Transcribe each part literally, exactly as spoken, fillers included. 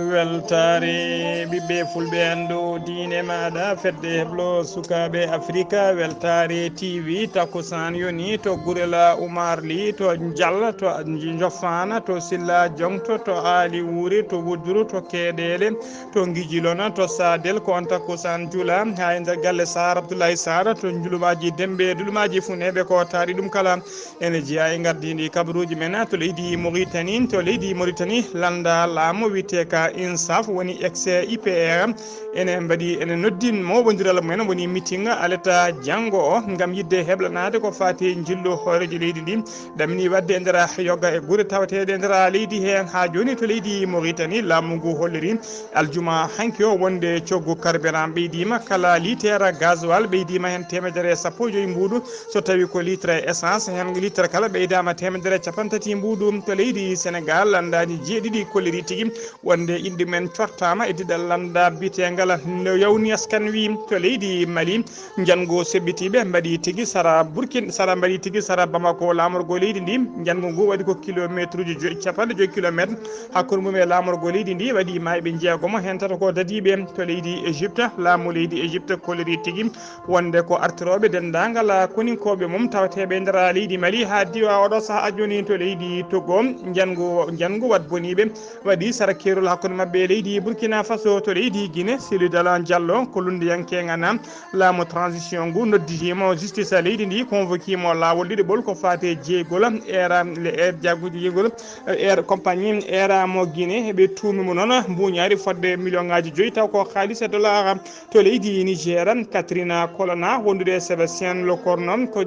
Weltaare ɓiɓɓe fulɓe, anndo diine maaɗa, fedde heblo sukaaɓe Afrika, weltaare T V. Takkusaan yoni to Gurela Umar Li, to Jal, to Njofana, to Silla Jongto, to Ali Wuri, to Wuduru, to Keeɗeele, to Ngijilona, to Sadel, ko on takkusaan jula. Haa e nder galle Saar Abdoulaye Saar, to njulumaaji Dembe, dulumaaji Funeeɓe, ko taari ɗum kala. Ene jeyaa e ngardiindi kabaruuji men to leydi Mauritanie. To leydi Mauritanie, lannda laamu wiyetee ka INSAF, woni ex I P R, ene mbaɗi, ene noddi mooɓondiral mumen, woni meeting alata janngo o, ngam yiɗde heblanaade ko faati njillu hooreejo leydi ndi. Ɗamini waɗde e nder yogga e gure tawateeɗe e nder leydi he. Haa jooni to leydi Mauritanie, laamu ngu holliri aljuma hanki o wonde coggu carburant ɓeydiima, kala litre gasoil ɓeydiima heen teemedere e sappo e joyi mbuuɗu. So tawi ko litre essence, heen litre kala ɓeydaama teemedere e cappanɗe tati mbuuɗu. To leydi Senegal, lanndaani jeeɗiɗi kolliri tigi wonde inɗe men cortaama e diɗal lannda biyeteengal No Yawni Askan Wi. To leydi Mali, njanngu seɓɓitiiɓe mbaɗi tigi sara Burkina, sara mbaɗi tigi sara Bamako, laamorgo leydi ndi. Njanngu ngu waɗi ko kilomeetruuji joy, cappanɗe joy kilomeetre hakkunde mum e laamorgo leydi ndi, waɗi maayɓe njeegomo, heen tato ko dadiiɓe. To leydi Égypte, laamu leydi Égypte kolliri tigi wonde ko artirooɓe denndaangal koninkooɓe mum tawateeɓe e nder leydi Mali haa diwa oɗo sahaa jooni. To leydi Togo, njanngu, njanngu waɗ boniiɓe waɗi sara keerol hakkunde maɓɓe e leydi Burkina Faso. To leydi Guinée, Cellou Dalein Diallo, ko lunndiyanke ngana laamu transition ngu, nodditiima justice leydi ndi, convoqué mo laawol ɗiɗaɓol ko faati e jeygol, era, le, er, jagguji jeygol, er, compagnie era mo Guinée, ɓe tuumi mo noon mbuuñaari fodde million ngaaji joyi, taw ko haalis e dollar. To leydi Niger, Katrina Colonna wondude e Sébastien Lecornu, ko,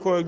ko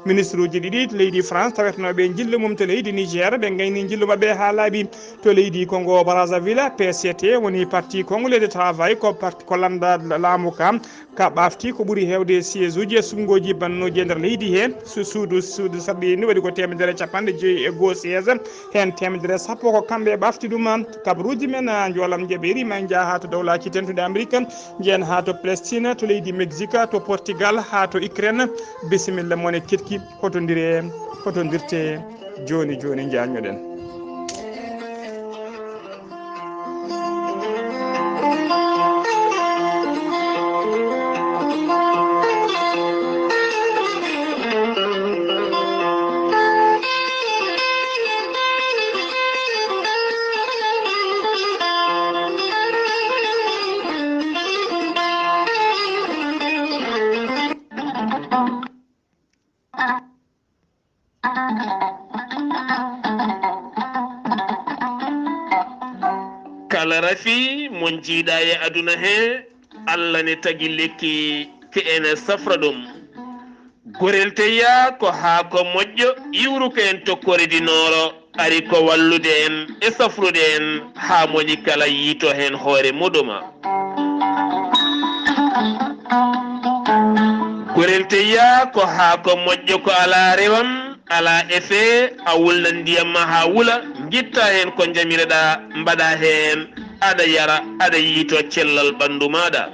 ministre uji ɗiɗi leydi France tawetnooɓe e njillu mum to leydi Niger, ɓe ngayni njillu maɓɓe haa laaɓi. To leydi Congo Brazzaville, P C T woni Parti Congolais de Travail, ko parti ko lannda laamu ka, ka ɓaafti ko ɓuri heewde siège uji e suɓngooji banndooji e nder leydi he. Su-, suudu, suudu saɗɗi ni waɗi ko teemedere e cappanɗe joyi e goo siège, heen teemedere e sappo ko kamɓe ɓaafti ɗum. Kabaruuji men, a, njoolam jaɓeeri, ma en njah haa to Dawlaaji Dentuɗi Amerik, njehen haa to Palestine, to leydi Mexique, to Portugal, haa to Ukraine. Bisimilla mon e keɗki, hotondire, hotondirte jooni jooni, njaanñoɗen. Kala rafi mo njiiɗa e aduna he, Allah ne tagi lekki ke ene safra ɗum. Gorel teyya ko haako moƴƴo iwruko en to Kore di Nooro, ari ko wallude en e safrude en haa moni kala yiito heen hoore muɗuma. Gorel teyya ko haako moƴƴo ko alaa rewam, alaa effet, a wulnan ndiyam ma haa wula, ngitta heen ko njamireɗaa, mbaɗa heen, aɗa yara, aɗa yiito cellal ɓanndu maaɗa.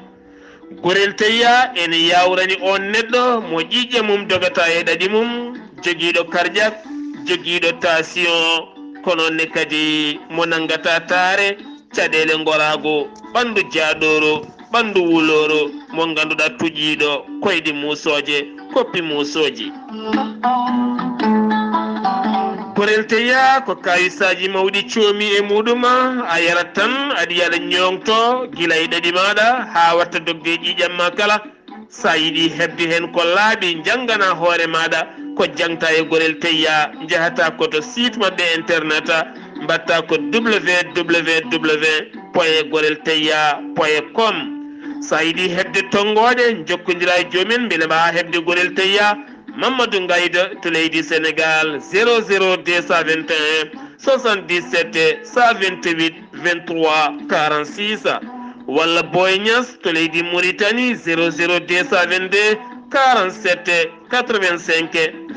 Gorel teyya ene yawrani oon neɗɗo mo ƴiiƴe mum dogata e ɗaɗi mum, jogiiɗo cardiaque, jogiiɗo tension, ko noon ne kadi mo nanngata taare, caɗeele ngoraagu, ɓanndu jaaɗooru, ɓanndu wulooru, mo ngannduɗaa tuƴiiɗo koyɗi muusooje, koppi muusooji. Gorel teyya ko kayisaaji mawɗi coomi e muɗum, a yarat tan, aɗa yaɗa ñoŋto gila e ɗaɗi maaɗa haa watta dogde e ƴiiƴam ma kala. Sa yiɗi heɓde heen ko laaɓi, njanngana hoore maaɗa ko jaŋta e gorel teyya, njahata ko to site maɓɓe internet, mbatta ko www point gorel teyya point com. Sa yiɗi heɓde tonngooɗe, njokkondira e joom en mbele mbaawa heɓde gorel teyya. Mamadou Ngayda to leydi Sénégal, zéro zéro deux cent vingt et un soixante-dix-sept cent vingt-huit vingt-trois quarante-six, walla Boy Niass to leydi Mauritanie, zéro zéro deux cent vingt-deux quarante-sept quatre-vingt-cinq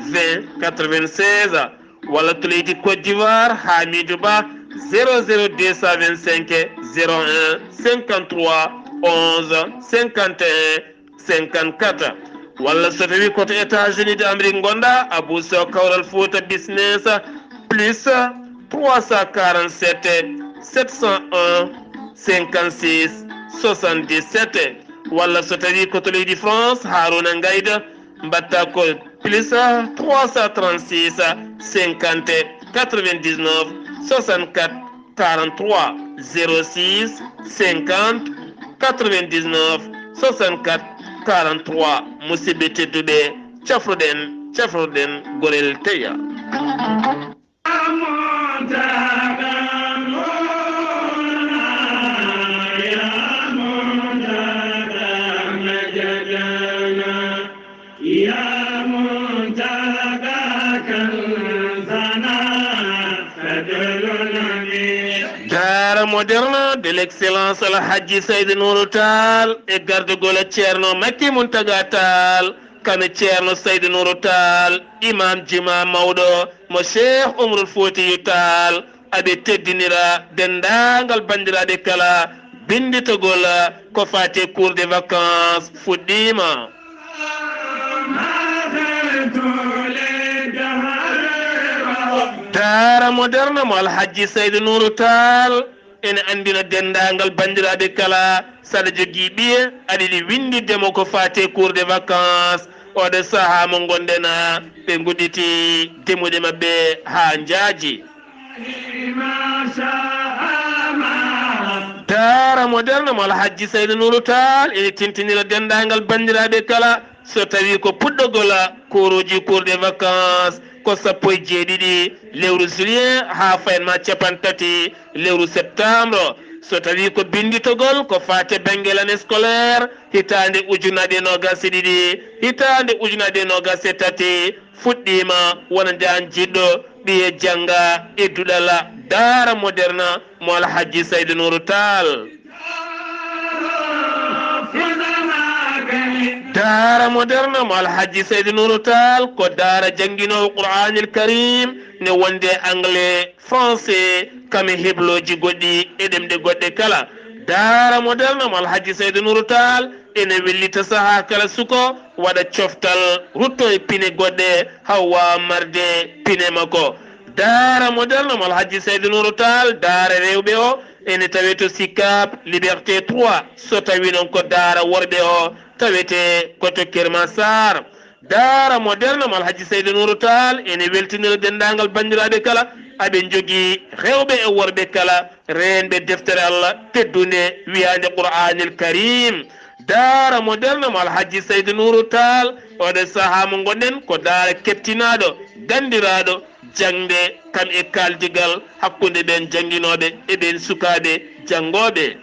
vingt quatre-vingt-seize, walla to leydi Côte d'Ivoire, Hamidou Ba, zéro zéro deux cent vingt-cinq zéro un cinquante-trois onze cinquante et un cinquante-quatre. Walla so tawi ko to États-Unis d'Amérique ngonɗa, Abou Sow, Kawral Fouta Business, plus trois cent quarante-sept sept cent un cinquante-six soixante-dix-sept. Walla so tawii ko to leydi France, Harouna Ngaïda, mbaɗta ko plus trois cent trente-six cinquante quatre-vingt-dix-neuf soixante-quatre quarante-trois, zéro six cinquante quatre-vingt-dix-neuf soixante-quatre quarante-trois. Musidɓe tedduɓe, cafruɗen, cafruɗen gorel teya. Daara moderne de l'excellence Alhaji Saïd Nourou Tall e gardagol Ceerno Makki Muntaga Tall, kame Ceerno Saïd Nourou Tall, imam juma mawɗo mo Cheikh Oumarul Foutiyou Tall, aɓe teddinira denndaangal banndiraaɓe kala. Binnditagol ko faati e cours de vacances fuɗɗiima. Daara moderne mo Alhaji Saïd Nourou Tall ene anndina denndaangal banndiraaɓe kala, saɗa jogii ɓiye, aɗa yiɗi winndirde mo ko faati e cours de vacances, oɗo sahaa mo ngonɗen, ɓe nguɗɗiti demuɗe maɓɓe haa njaaji. Daara moderne mo Alhaji Saïd Nourou Tall ene tintinira denndaangal banndiraaɓe kala, so tawii ko puɗɗogol kooruuji cours de vacances, ko sappo e jeeɗiɗi lewru juillet haa fayin ma capanɗe tati lewru septembre. So tawii ko binnditagol ko faati e bannge année scolaire, hitaande ujunaaje noogaas e ɗiɗi, hitaande ujunaaje noogaas e tati, fuɗɗiima. Wonande aan jiɗɗo ɓiye jannga e duɗal, Daara moderne mo Alhaji Saïd Nourou Tall. Daara moderne mo Alhaji Saïd Nourou Tall ko daara jannginoowo Qur'aanil Karim, ne wonde anglais, français, kame heblooji goɗɗi e ɗemɗe goɗɗe kala. Daara moderne mo Alhaji Saïd Nourou Tall ene wellita sahaa kala suko waɗa coftal, rutto e pine goɗɗe, haa waawa marde pine makko. Daara moderne mo Alhaji Saïd Nourou Tall, daara rewɓe o, ene tawee to Sicap Liberté trois. So tawii noon ko daara worɓe o, tawetee ko to Keur Massar. Daara moderne mo Alhaji Saïd Nourou Tall ene weltinira denndaangal banndiraaɓe kala, aɓe njogii rewɓe e worɓe kala, reenɓe deftere Allah teddunde wiyaande Qur'aanil Karim. Daara moderne mo Alhaji Saïd Nourou Tall, oɗo sahaa mo ngonɗen ko daara keptinaaɗo, ganndiraaɗo, jaŋde kam e kaaldigal hakkunde ɓeen jannginooɓe e ɓeen sukaaɓe janngooɓe.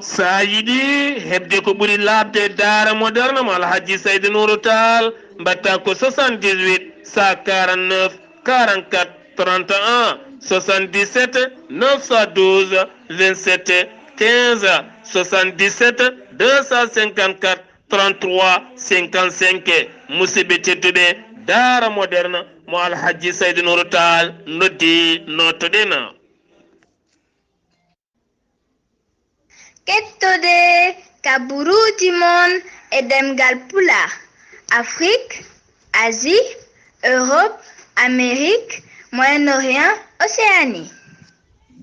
So a yiɗi heɓde ko ɓuri laaɓde daara moderne mo Alhaji Saïd Nourou Tall, mbaɗta ko soixante-dix-huit cent quarante-neuf quarante-quatre trente et un, soixante-dix-sept neuf cent douze vingt-sept quinze, soixante-dix-sept deux cent cinquante-quatre trente-trois cinquante-cinq. Musidɓe tedduɓe, daara moderne mo Alhaji Saïd Nourou Tall noddi, nootoɗen. Kettode kaburuuji mon e ɗemngal Pulaar, Afrik, Asie, Europe, Amérique, Moyen-Orient, Océanie.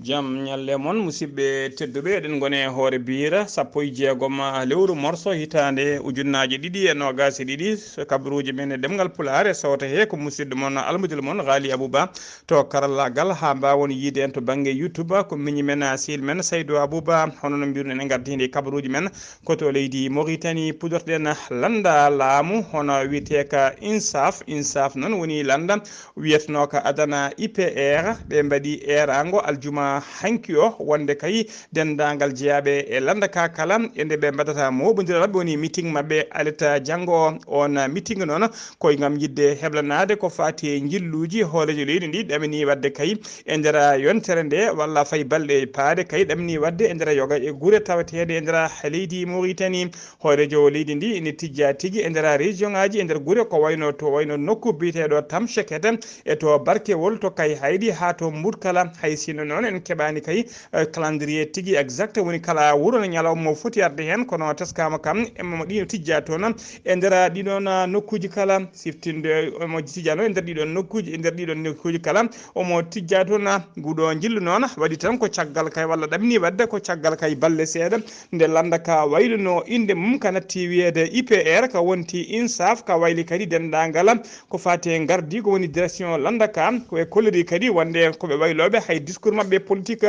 Jam ñalle mon, musidɓe tedduɓe, eɗen ngoni e hoore biira sappo e jeegom lewru morso hitaande ujunnaaje ɗiɗi e noogaas e ɗiɗi. So kabaruuji men e ɗemngal Pulaar e sawto he ko musidɗo mon, almudel mon, Ghali Abouba, to karallaagal, haa mbaawon yiide en to bannge YouTube. Ko miñi men, sehil men Saydou Abouba. Hono no mbiruɗen, en ngardiinde e kabaruuji men ko to leydi Mauritanie, puɗɗorɗen lannda laamu, hono wiyetee ka INSAF. INSAF noon woni lannda wiyetnooka adana I P R. Ɓe mbaɗi eeraango aljuma hanki o, wonde kay denndaangal jeyaaɓe e lannda ka kala, e nde ɓe mbaɗata mooɓondiral maɓɓe, woni meeting maɓɓe alet janngo o. On meeting noon ko ngam yiɗde heblanaade ko faati e njilluuji hooreejo leydi ndi ɗamini waɗde kay e nder yontere nde, walla fay balɗe paade kay ɗamini waɗde e nder yoga e gure taweteeɗe e nder leydi Mauritanie. Hooreejo leydi ndi ene tijja tigi e nder région ŋaaji, e nder gure ko wayno, to wayno nokku biyeteeɗo Tamseket, e to Barkewol, to Kayhayɗi, haa to Mbutkala. Hay sinno noon en keɓaani kay, eh, calendrier tigi exact, woni kala wuro no ñalawma mo foti arde heen, kono teskama kam, emo ɗino tijja toon e nder ɗiɗon, ah, nokkuuji kala, siftinde omo tijjano e nder ɗiɗon nokkuuji, e nder ɗiɗon nokkuuji kala, omo tijja toon, ah, nguɗo njillu noon waɗi tan ko caggal kay, walla ɗamini waɗde ko caggal kay balle seeɗa, nde lannda ka wayluno innde mum ka natti wiyeede I P R, ka wonti INSAF, ka wayli kadi denndaangal ko faati e ngardi ko woni direction lannda ka, ko ɓe kolliri kadi wonde ko ɓe waylooɓe, hay discours maɓɓe politique.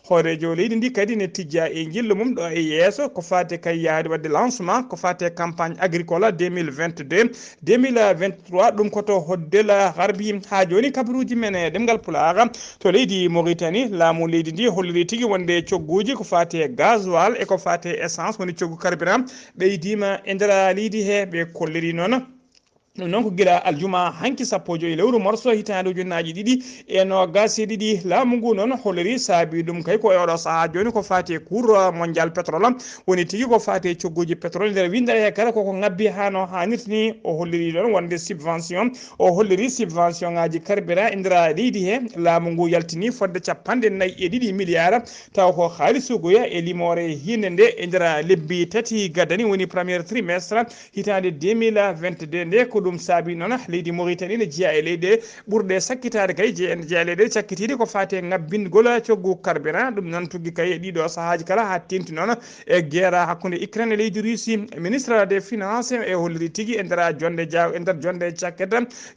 Hooreejo leydi ndi kadi ne tijja e njillu mum ɗo e yeeso ko faati kay yahde waɗde lancement ko faati e campagne agricole deux mille vingt-deux, deux mille vingt-trois, ɗum ko to Hoddel Harbi. Haa jooni kabaruuji men e ɗemngal Pulaar to leydi Mauritanie, laamu leydi ndi holliri tigi wonde cogguuji ko faati e gasoil e ko faati e essence, woni coggu carburant, ɓeydiima e nder leydi he. Ɓe kolliri noon ɗum noon ko gila aljuma hanki sappo e joyi lewru morso hitaande ujunnaaji ɗiɗi e noogaas e ɗiɗi. Laamu ngu noon holliri saabi ɗum kay ko e oɗo sahaa jooni ko faati e cours mondial pétrole, woni tigi ko faati e cogguuji pétrole nder winndere he kala koko ngabbi haa no haanirta ni. O holliri ɗoon wonde subvention, o holliri subvention ngaaji carburant e nder leydi he, laamu ngu yaltini fodde capanɗe nayi e ɗiɗi milliards, taw ko haalisuguya e limoore hiinde nde e nder lebbi tati gaddani, woni premier trimestre hitaande deux mille vingt-deux nde. Ko ɗum saabi noon leydi Mauritanie ne jeyaa e leyɗe ɓurɗe sakkitaade kay, je-, jeyaa e leyɗe cakkitiiɗe ko faati e ngabbingol coggu carburant. Ɗum noon tuggi kay e ɗiɗo sahaaji kala haa teeŋti noon e guerre hakkunde Ukraine e leydi Russie. Ministre des finances e holliri tigi e nder jonde ja-, e nder jonde cakket,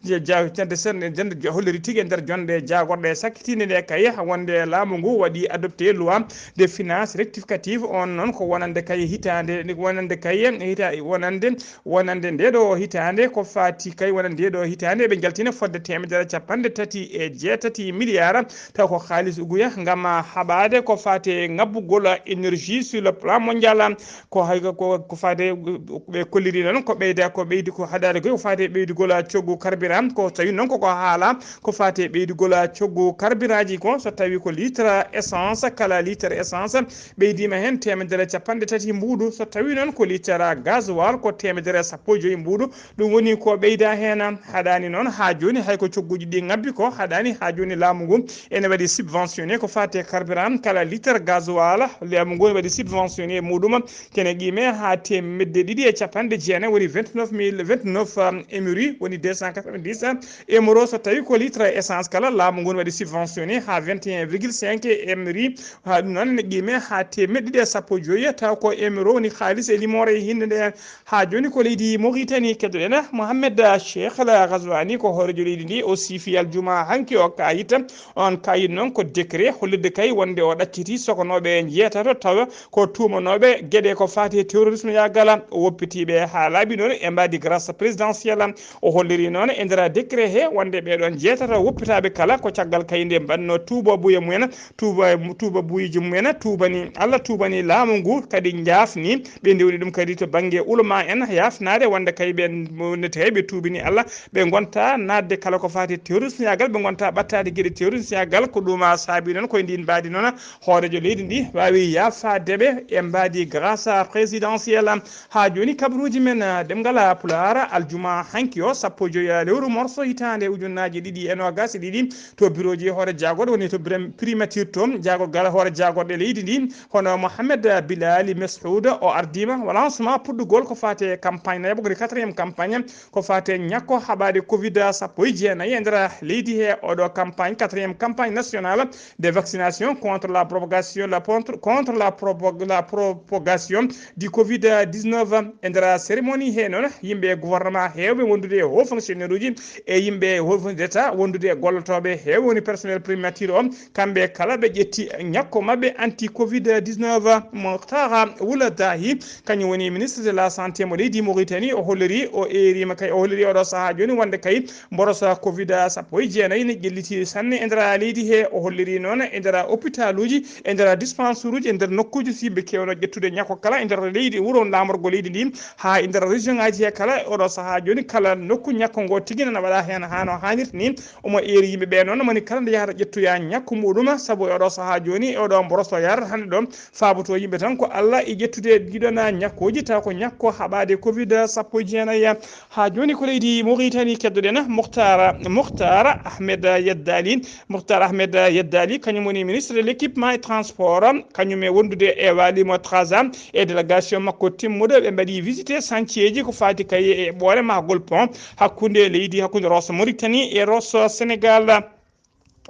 je-, ja-, jonde sen-, jonde jo-, holliri tigi e nder jonde jaagorɗe sakkitiinde nde kay wonde laamu ngu waɗi adopté loi de finance rectificative on noon ko wonande kay hitaande, wonande kay hita-, wonande, wonande nde ɗo hitaande ko faati kay wonande nde ɗo hitaande ɓe jaltina fodde teemedere capanɗe tati e jeetati milliards, taw ko haalis uguya ngam haɓaade ko faati e ngabbugol énergie sur le plan mondial. Ko hay ko, ko faati ɓe kolliri noon ko ɓeyda, ko ɓeydi ko haɗaade ko faati e ɓeydugol coggu carburant, ko tawi noon koko haala ko faati e ɓeydugol coggu carburantji ko so tawi ko litre essence, kala litre essence ɓeydiima heen teemedere capanɗe tati mbuuɗu. So tawi noon ko litre gasoil ko teemedere sappo e joyi mbuuɗu, ɗum woni ko ɓeyda heen. Haɗaani noon haa jooni hay ko cogguuji ɗi ngabbi ko haɗaani haa jooni laamu ngu ene waɗi subventionné ko faati e carburant, kala litre gasoil laamu ngu ene waɗi subventionné e muɗum kene qiime haa teemedde ɗiɗi e capanɗe jeenayi, woni vingt-neuf mille, vingt-neuf, um, émuri, woni deux cent quatre-vingt-dix, um, émuro. So tawi ko litre essence kala laamu ngu ne waɗi subventionné haa vingt et un virgule cinq émuri, haa ɗum noon ne qiime haa teemedde ɗiɗi e sappo e joyi, taw ko émuro woni haalis e limoore e hiinde nde. Haa jooni ko leydi Mauritanie keddoɗen Mohamed Cheikh Al Ghazouani ko hooreejo leydi ndi, o siifi aljuma hanki o kayit. On kayit noon ko décret hollirde kay wonde o ɗacciti sokonooɓe njeetato tawa ko tuumanooɓe geɗe ko faati e terrorisme yagala, o woppitiiɓe haa laaɓi noon e mbaadi grâce présidentielle. O holliri noon e nder décret he wonde ɓee ɗoon jeetato woppitaaɓe kala ko caggal kay nde mbaɗno tuuba buye mumen, tuuba, tuuba buyeeji mumen, tuubani Allah, tuubani laamu ngu, kadi njaafni ɓe ndewni ɗum kadi to bannge ulama en, yaafnaade wonde kay ɓe, wonde tawi ɓe tuubini Allah, ɓe ngonta naatde kala ko faati terrorisme yaagal, ɓe ngonta ɓattaade geɗe terrorisme yaagal. Ko ɗum a saabi noon koye ndin mbaadi noon hooreejo leydi ndi waawi yaafaade ɓe e mbaadi grâce présidentielle. Haa jooni kabaruuji men, ah, ɗemngal Pulaar, aljuma hanki o, sappo e joyi lewru morso hitaande ujunnaaji ɗiɗi e noogaas e ɗiɗi, to birooji hoore jaagorɗe, woni to birem-, primature to jaagorgal hoore jaagorɗe leydi ndi, hono Mohamed Bilali Meshoud, o ardiima lancement puɗɗugol ko faati e campagne nayaɓo, woni quatrième campagne, ko faati e ñakko haɓaade covid sappo e jeenayi e nder leydi he. Oɗo campagne, quatrième campagne nationale de vaccination contre la propagation, la contre, contre la propo-, la propagation du covid dix-neuf. E nder cérémonie he noon, yimɓe e gouvernement heewɓe wondude e haut fonctionnaire uji e yimɓe e haut fonctionnaire d'État wondude e gollotooɓe heewɓe woni personnel primature o, kamɓe kala ɓe ƴetti ñakko maɓɓe anti covid dix-neuf. Mo Taha Wula Dahi, kañum woni ministre de la santé mo leydi Mauritanie, o holliri, o eerima kay, o holliri oɗo sahaa jooni wonde kay mborosa covid sappo e jeenayi ne ƴelliti sanne e nder leydi he. O holliri noon e nder hôpitaluji, e nder dispensaire uji, e nder nokkuuji so yimɓe kewno ƴettude ñakko kala e nder leydi, wuro laamorgo leydi ndi, haa e nder région ngaji he kala. Oɗo sahaa jooni kala nokku ñakko ngo tigi nana waɗa heen haa no haanirta ni. Omo eeri yimɓe ɓe noon, moni kala nde yahata ƴettoya ñakku muɗum, sabu e oɗo sahaa jooni e oɗo mboroso yarata hannde ɗo, faaboto yimɓe tan ko Allah e ƴettude ɗiɗon ñakkooji, taw ko ñakko haɓaade covid sappo e jeenayi haa Jooni ko leydi Mauritanie keddoɗen Mukhtar, Mukhtar Ahmed Yeddali. Mukhtar Ahmed Yeddali, kañum woni ministre de l'équipement et transport, kañum e wondude e Walimo Traza e délégation makko timmuɗo. Ɓe mbaɗi visité chantier ji ko faati kay e ɓoore mahgol pont hakkunde leydi, hakkunde Rosso Mauritanie e Rosso Sénégal.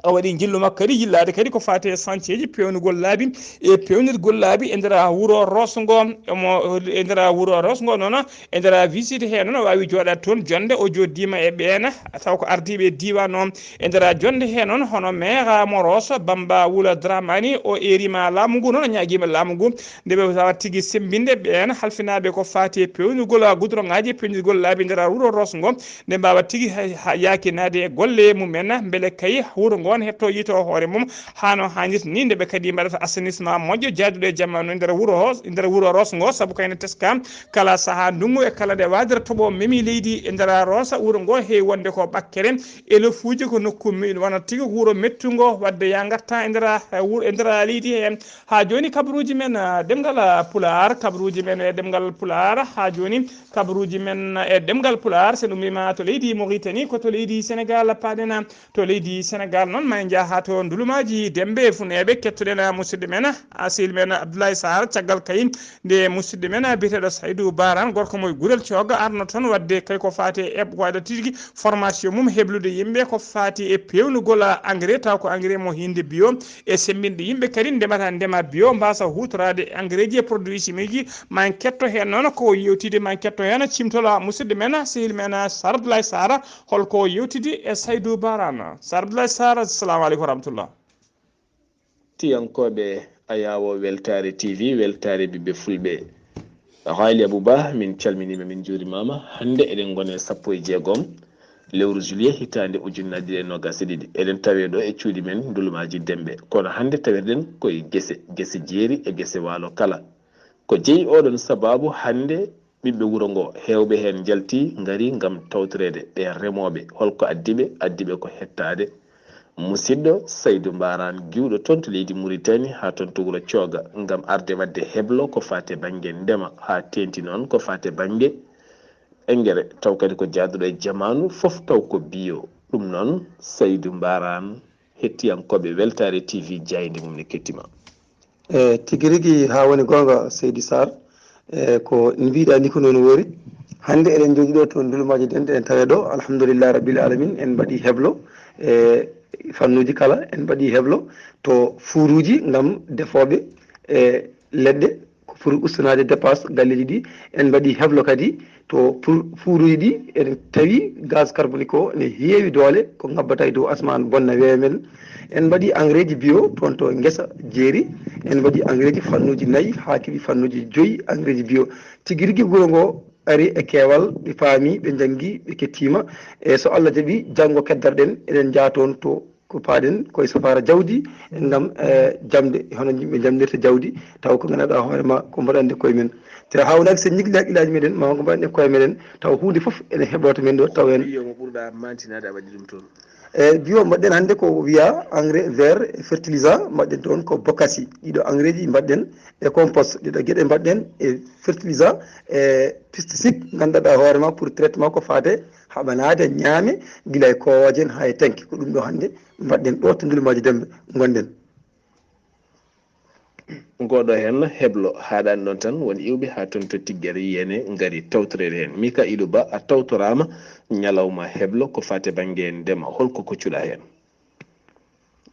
O waɗi njillu makko kadi yillaade kadi ko faati e chantier ji peewnugol laabi e peewnirgol laabi e nder wuro Rosso ngo. Mo e nder wuro Rosso ngo noon, e nder visite he noon, o waawi jooɗaade toon jonnde, o jooɗdiima e ɓeen taw ko ardiiɓe diiwaan o. E nder jonnde he noon, hono maire mo Rosso, Bamba Wula Dramani, o eeriima laamu ngu noon, o ñaagiima laamu ngu nde ɓe waawa tigi semmbinde ɓeen halfinaaɓe ko faati e peewnugol gudroŋaaji, peewnirgol laabi nder wuro Rosso ngo, nde mbaawa tigi ha-, ha-, yaakinaade e golle mumen, mbele kay wuro ngo ne hetto yiyto hoore mum haa no haanirta ni, nde ɓe kadi mbaɗata assainissement moƴƴo jaaduɗo e jamaanu nder wuro ho-, nder wuro Rosso ngo, sabu kayne teska kala sahaa ndunngu e kala nde waadere toɓo memi leydi e nder Rosso, wuro ngo heewi wonde ko ɓakkere, elofuuji ko nokku mi-, wona tigi ko wuro mettungo, wadde ya ngarta e nder, e wuro, e nder leydi he. Haa jooni kabaruuji men, ah, ɗemngal, ah, Pulaar, kabaruuji men e ɗemngal Pulaar, haa jooni kabaruuji men e ɗemngal Pulaar, so en ummiima to leydi Mauritanie, ko to leydi Sénégal paaɗen. To leydi Sénégal noon, ma en njah haa to Ndulumaaji Dembe e Funeeɓe, kettoɗen, ah, musidɗo men, ah, sehil men Abdoulaye Sarr, caggal kay nde musidɗo men, ah, biyeteeɗo Saydou Baran, gorko mo e Gurel Cooga, arno toon wadde kay ko faati e eɓ-, ko waɗata tigi formation mum heblude yimɓe ko faati e peewnugol, ah, engrais, taw ko engrais mo hiinde bio, e semmbinde yimɓe kadi ndemata ndema bio, mbasa huutoraade engrais ji e produit chimique ji. Ma en ketto heen noon ko yewtide, ma en ketto heen cimtol musidɗo men, sehil men Sar Abdoulaye Sara, holko yewtidi e Saydou Barana. Sar Abdoulaye Sara, assalamu aleykum wa rahmatullah. Tiyankooɓe Ayaawo Weltaare T V, weltaare ɓiɓɓe Fulɓe. Haali Abou Ba, min calminiima, min njuurimaama. Hannde eɗen ngoni e sappo e jeegom lewru juillet hitaande ujunnaji ɗiɗi e noogas e ɗiɗi. Eɗen tawee ɗo e cuuɗi men Ndulumaaji Demɓe. Kono hannde tawirɗen ko e gese, gese jeeri e gese waalo kala. Ko jeyi oɗon sabaabu hannde ɓiɓɓe wuro ngo, heewɓe heen njalti, ngari ngam tawtoreede ɓee remooɓe. Holko addi ɓe? Addi ɓe ko hettaade musidɗo Saydu Mbaaraan Giwɗo toon to leydi Muritani, haa toon to wuro Cooga, ngam arde waɗde heblo ko faati e bannge ndema, haa teeŋti noon ko faati e bannge engrais, taw kadi ko jaaduɗo e jamaanu, fof taw ko bio. Ɗum noon, Saydu Mbaaraan, hettiyankooɓe Weltaare T V, jaayde mum ne kettima. E tigi rigi, haa woni goonga, Seydi Sarr. E ko mbiɗa ni, ko noon woori. Hannde eɗen njooɗi ɗo to Ndulumaaji Demɓe, en tawe ɗo, alhamdulillahi rabbil alamin, en mbaɗi heblo e fannuuji kala, en mbaɗi heblo to fuuruuji ngam defooɓe e leɗɗe, ko pour ustanaade dépense galleeji ɗi. En mbaɗi heblo kadi to pour fuuruuji ɗi, en tawi gaz carbonique o ne heewi doole, ko ngabbata e dow asmaan bonna weeyo men. En mbaɗi engrais ji bio toon to ngesa jeeri, en mbaɗi engrais ji fannuuji nayi haa keɓi fannuuji joyi engrais ji bio. Tigi rigi wuro ngo ari e keewal, ɓe paami, ɓe njanngi, ɓe kettiima. E so Allah jaɓi, janngo keddarɗen, eɗen njaha toon to ko paaɗen koye safaara jawdi, ngam, eh, jamde, hono yimɓe jamdirta jawdi, taw ko ngannduɗaa hoore ma ko mbaɗande koye men. Te hawnaaki so njigli hakkillaaji meɗen, ma ko mbaɗande koye meɗen, taw huunde fof ene heɓoto men ɗo, taw en. Bio mo ɓurɗa mantinaade a waɗi ɗum toon? E bio mbaɗɗen hannde ko wiya engrais vert et fertilisant, mbaɗɗen toon ko bokasi. Ɗiɗo engrais ji mbaɗɗen e compost, ɗiɗo geɗe mbaɗɗen e fertilisant e pesticide, ngannduɗaa hoore ma pour traitement ko faate haɓanaade ñaame, gila e kowooje en haa e tanki. Ko ɗum ɗo hannde mbaɗɗen ɗo to Ndulumaaji Demɓe ngonɗen. Ngoɗo heen heblo haaɗaani ɗoon tan, won iwɓe haa toon to Tiggere Yene ngari tawtoreede heen. Mika'ilu Ba, a tawtoraama, ñalawma heblo ko faati e bannge ndema, holko koccuɗaa heen?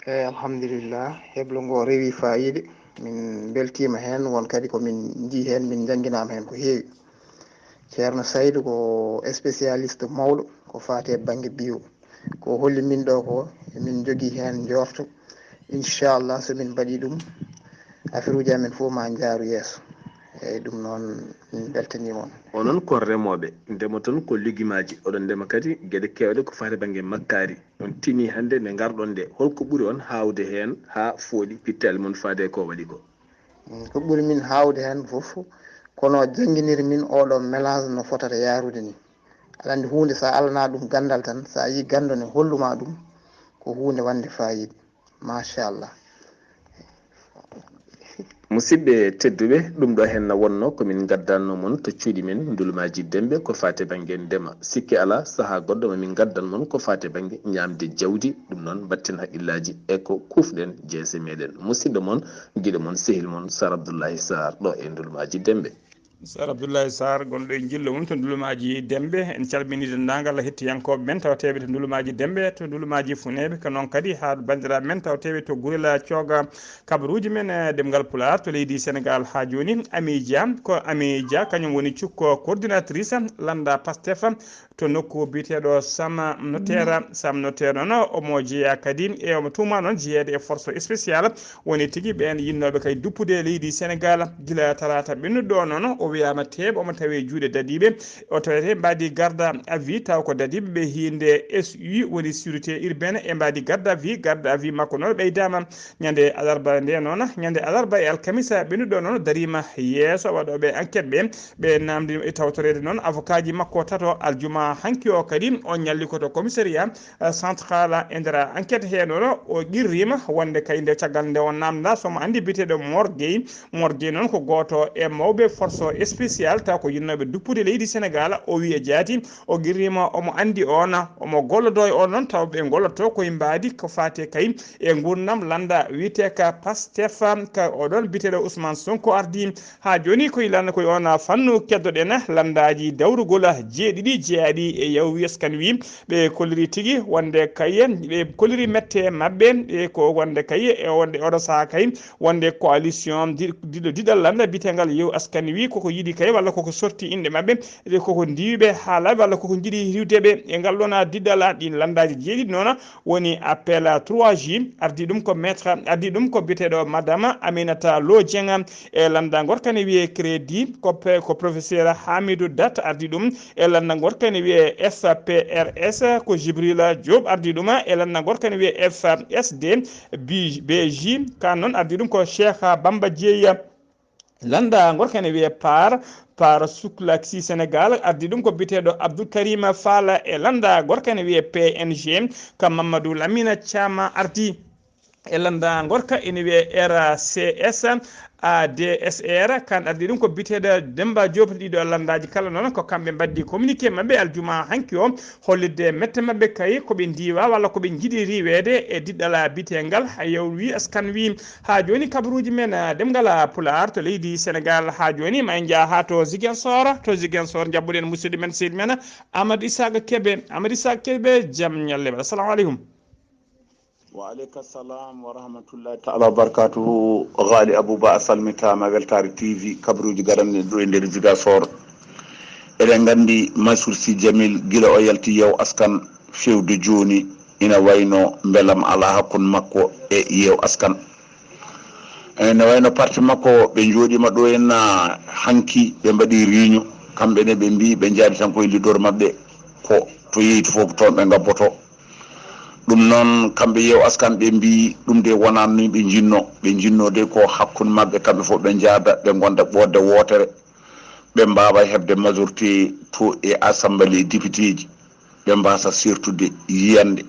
Eey, alhamdulillah, heblo ngo rewi faayiida. Min mbeltiima heen, won kadi ko min njii heen, min njannginaama heen ko heewi. Ceerno Saydu ko spécialiste mawɗo ko faati e bannge bio. Ko holli min ɗo ko, emin njogii heen njoorto. Inchallah, so min mbaɗii ɗum, afiruuji amen fof ma njaaru yeeso. Eey, ɗum noon, min mbeltaniima on. Onon ko remooɓe, ndemoton ko legumaaji, oɗon ndema kadi geɗe keewɗe ko faati e bannge makkaari. On tinii hannde nde ngarɗon nde, holko ɓuri on haawde heen haa fooɗi pittaali mon faade e ko waɗi ko? Mm, ko ɓuri min haawde heen fof, kono jannginir min oɗo mélange no fotata yaarude ni. Aɗa anndi huunde, so a alanaa ɗum ganndal tan, so a yii ganndo ne hollu ma ɗum, ko huunde wonde faayiida. Machallah. Musidɓe tedduɓe, ɗum ɗo henna wonno ko min gaddanno mon to cuuɗi men ndulmaaji dembe ko faate bannge ndema. Sikke alaa, sahaa goɗɗo ma min gaddan mon ko faate bannge ñaamde jawdi. Ɗum noon, mbatten haqqillaaji e ko kuufɗen jeese meɗen. Musidɗo mon, giɗo mon, sehil mon, Sar Abdullahi Sar, ɗo e ndulmaaji dembe. Sar Abdullahi Sar, gonɗo e njillo mum to ndulmaaji dembe. En calminii denndaangal hettiyankooɓe men tawteeɓe to ndulmaaji dembe, to ndulmaaji funeeɓe, ko noon kadi haa banndiraaɓe men tawteeɓe to Gurela Cooga. Kabaruuji men, eh, ɗemngal Pulaar to leydi Senegaal haa jooni, Ami Dia, ko Ami Dia, kañum woni cukko coordinatrice lannda Pastef to nokku biyeteeɗo Sam Notaire. Sam Notaire noon, omo jeyaa kadi e omo tuumaa noon jeyeede e force spéciale, woni tigi ɓeen yinnooɓe kay duppude leydi Senegaal. Gila talaata ɓennuɗo ɗo noon, o wiyaama teeɓ, omo tawee juuɗe dadiiɓe. O tawetee mbaadi garde à vue, taw ko dadiiɓe ɓe hiinde S U, woni sûreté urbaine, e mbaadi garde à vue. Garde à vue makko noon ɓeydaama ñande alarba nde noon, ñande alarba e alkamisa ɓennuɗo noon dariima yeeso waɗooɓe enquête ɓe. Ɓe namdi e tawtoreede noon avocatji makko tato. Aljuma hanki o kadi o ñalli ko to commissariat, eh, central e nder enquête he noon o qirriima wonde kay nde caggal nde o namda somo anndi biyeteeɗo Mor Gueye. Mor Gueye noon ko gooto e mawɓe force spéciale taw ko yinnooɓe duppude leydi Senegaal. O wiya jaati o qirriima omo anndi on, omo gollodo e on noon taw ɓe ngollotoo koye mbaadi ko faate kay e nguurndam lannda wiyetee ka Pastef, ka oɗon biyeteeɗo Ousmane Sonko ardii. Haa jooni ko yilan koye on fannu keddoɗen lanndaaji dawrugol jeeɗiɗi jeyaaɗi e Yewwi Askan Wi. Ɓe kolliri tigi wonde kay, ɓe kolliri mette maɓɓe, e ko wonde kay e wonde oɗo sahaa kay wonde coalition di-, diɗo diɗal lannda biyeteengal Yewwi Askan Wi koko yiɗi kay walla koko sorti inɗe maɓɓe, e koko ndiwi ɓe haa laaɓi walla koko njiɗi riiwde ɓe e ngal ɗon diɗal. Ɗin lanndaaji jeeɗiɗi noon woni appel trois J, ardii ɗum ko maître, ardii ɗum ko biyeteeɗo Madame Aminata Lo Dieng, e lannda gorka ne wiyee Crédit, ko pe-, ko professeur Hamidou Dat ardii ɗum, e lannda gorka ne wiyee F P R S, ko Jibrila Diop ardii ɗum, e lannda gorka ne wiyee F S D, B J, kan noon ardii ɗum ko Cheikh Bamba Dieye. Lannda gorka ne wiyee Par, Par Suklaksi Sénégal, ardii ɗum ko biyeteeɗo Abdoul Karim Fall, e lannda gorka ne wiyee P N G, ka Mamadou Lamine Thiam ardii. E lannda gorka ene wiyee R C S, A D S R, kan ardii ɗum ko biyeteeɗo Demba Diop. Ɗiɗo lanndaaji kala noon ko kamɓe mbaɗdi communiqué maɓɓe aljuma hanki o, hollitde mette maɓɓe kay ko ɓe ndiwa walla ko ɓe njiɗi riiweede e diɗɗal biyeteengal Yewwi Askan Wi. Haa jooni kabaruuji men, ah, ɗemngal, ah, Pulaar to leydi Senegaal. Haa jooni ma en njah haa to Ziguinchor, to Ziguinchor njaɓɓuɗen musidɗo men seydi men Amadou Isaka Kebe. Amadou Isaka Kebe, jam ñalle. Assalamu aleykum. Wa aleyka salam wa rahmatullahi taala wa barakatuhu. Ghali Abouba, a salmitaama, weltaare T V, kabaruuji garanɗe ɗo e nder Ziguinchor. Eɗen nganndi Mansour Sy Djamil, gila o yalti Yeew Askan, fewde jooni ina wayno mbelam alaa hakkunde makko e Yeew Askan. Ene wayno parti makko, ɓe njooɗiima ɗo henna hanki, ɓe mbaɗi réunion, kamɓe ne ɓe mbii ɓe njaadi tan koye leader maɓɓe, ko to yeeyti fof ko toon ɓe ngabboto. Ɗum noon, kamɓe Yeew Askan ɓe mbii ɗum de wonaa ni ɓe njinno, ɓe njinno de ko hakkunde maɓɓe kamɓe fof ɓe njaada, ɓe ngonda ɓoodde wootere, ɓe mbaawa heɓde majorité to e assemblée députéji, ɓe mbaasa sertude yiyannde.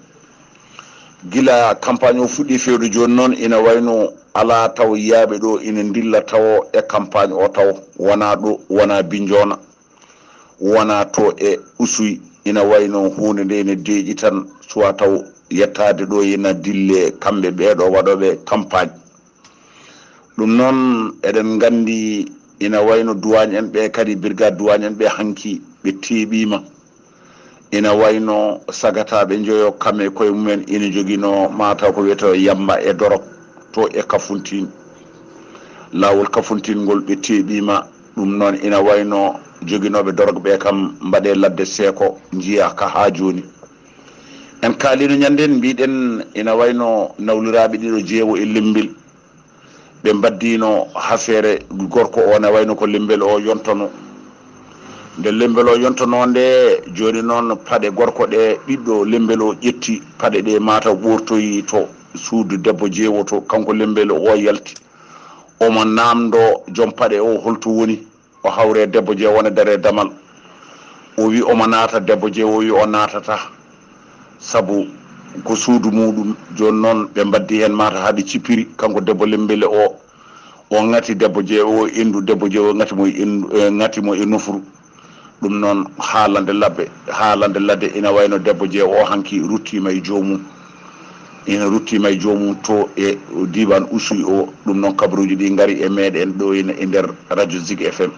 Gila campagne o fuɗɗi fewde jooni noon, ina wayno alaa taw yiyaaɓe ɗo ina ndilla tawo e campagne o tawo, wonaa ɗo, wonaa Binnjoona, wonaa to e Oussouye, ina wayno huunde nde ene deeƴi tan, suwaa taw yettaade ɗo ina dille kamɓe ɓeeɗo waɗooɓe campagne. Ɗum noon, eɗen nganndi ina wayno douane en ɓe kadi, brigade douane en ɓe hanki ɓe teeɓiima. Ina wayno sagataaɓe njoyo kam e koye mumen ina njoginoo mataw ko wiyetee yamba e dorog to e Kafountine. Laawol Kafountine ngol ɓe teeɓiima. Ɗum noon ina wayno joginooɓe dorog ɓe kam mbaɗee ladde seeko njiyaa ka haa jooni. En kaaliino ñanndeen mbiɗen ina wayno nawliraaɓe ɗiɗo jeewo e Lemmbel. Ɓe mbaddino hafeere gorko o ne wayno ko Lemmbel o yontono. Nde Lemmbel o yontono nde, jooni noon paɗe gorko ɗe ɓiɗɗo Lemmbel o ƴetti, paɗe ɗe mataw ɓoortoyi to suudu debbo jeewoto, kanko Lemmbel o yalti. Omo naamndo joom paɗe o holto woni. O hawre debbo je wona dare damal. O wi omo naata, debbo je o wi o naatata. Sabu ko suudu muɗum. Jooni noon ɓe mbaddi heen mata haa ɓe cippiri, kanko debbo Lemmbele o. O ŋati debbo je o indu, debbo je o ŋati mo e indu, eh, ŋati mo e nofru. Ɗum noon haalande labbe, haalande ladde ina wayno debbo je o hanki ruttiima e joomum. Ina ruttiima e joomum to e diiwaan Oussouye o. Ɗum noon kabaruuji ɗi ngari e meeɗen ɗo ina e nder radio Zig F M.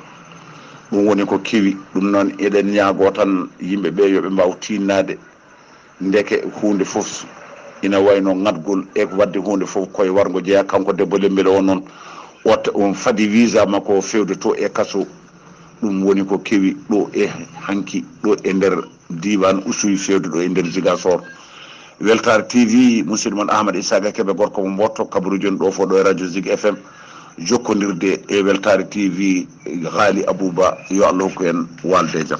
Ɗum woni ko kewi. Ɗum noon eɗen ñaagoo tan yimɓe ɓe yo ɓe mbaaw tiinnaade. Ndeke huunde fof ina wayno ŋatgol e waɗde huunde fof koye warngo jeyaa. Kanko debbo Lembel o noon, o ta-, on fadi visa makko o fewde to e kaso. Ɗum woni ko kewi ɗo e hanki ɗo e nder diiwaan Oussouye fewde ɗo e nder Ziguinchor. Weltaare T V, musidɗo mon Ahmad Isaka Kebe, gorko mo Mboto, kabaruuji on ɗo fof ɗo e radio Zig F M, jokkondirde e Weltaare T V, Ghali Abouba, yo Allah hokku en waalde e jam.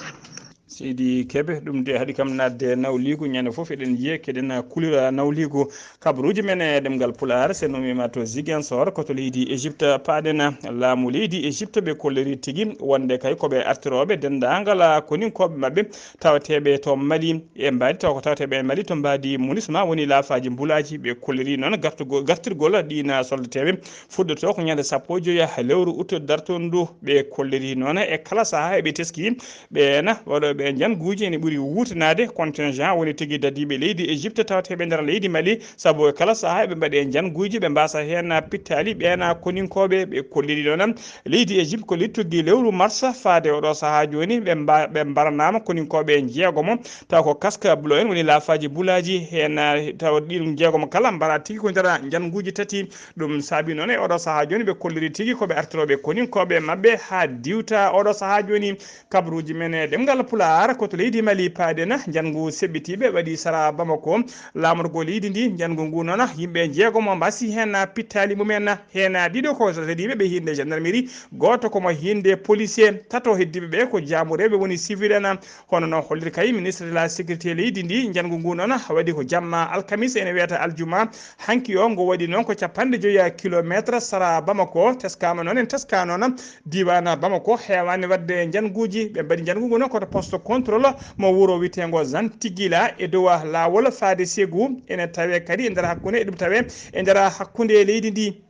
Seydi Kebe, ɗum de haɗi kam naatde nawliigu. Ñande fof eɗen njiya keɗen kulira nawliigu. Kabaruuji men e ɗemngal Pulaar, so en umiima to Ziguinchor, ko to leydi Égypte paaɗen. Laamu leydi Égypte ɓe kolliri tigi wonde kay ko ɓe artirooɓe denndaangal koninkooɓe maɓɓe tawateeɓe to Mali e mbaadi, tawa ko tawateeɓe e Mali to mbaadi MINUSMA woni laafaaji mbulaaji. Ɓe kolliri noon gartugol, gartirgol ɗiin soldateeɓe fuɗɗoto ko ñande sappo e joy lewru ut dartoondu. Ɓe kolliri noon e kala sahaa eɓe teski ɓeena waɗooɓe njannguuji ene ɓuri wuutanaade contingent woni tigi dadiiɓe leydi Égypte tawateeɓe nder leydi Mali, sabu e kala sahaa eɓe mbaɗe njannguuji, ɓe mbaasa heen pittaali ɓeena koninkooɓe. Ɓe kolliri noon leydi Égypte ko littugi lewru mars faade oɗo sahaa jooni, ɓe mba-, ɓe mbaranaama koninkooɓe jeegomo, tawa ko casque bleu en woni laafaaji bulaaji heen, tawa ɗiɗum jeegomo kala mbara tigi ko nder njannguuji tati. Ɗum saabi noon e oɗo sahaa jooni ɓe kolliri tigi ko ɓe artirooɓe koninkooɓe maɓɓe haa diwta oɗo sahaa jooni. Kabaruuji men e ɗemngal Pulaar ko to leydi Mali paaɗen. Njanngu seɓɓitiiɓe waɗi sara Bamako, laamorgo leydi ndi. Njanngu ngu noon yimɓe jeegomo mbasi heen pittaali mumen, heen ɗiɗo ko sadiiɓe ɓe hinnde gendarmerie, gooto ko mo hinnde policier, tato heddiiɓe ɓe ko jaamureeɓe woni civil en. Hono no holliri kay ministre de la sécurité leydi ndi, njanngu ngu noon waɗi ko jamma alkamis ene wiyata aljuma. Hanki o ngu waɗi noon ko capanɗe joyi kilometre sara Bamako. Teskaama noon, en teskaama noon diiwaan Bamako heewaani waɗde njannguuji. Ɓe mbaɗi njanngu ngu noon ko to poste contrôle mo wuro wiyeteengo Zantigila e dow laawol faade Ségou. Ene tawee kadi e nder hakkunde, eɗum tawee e nder hakkunde leydi ndi.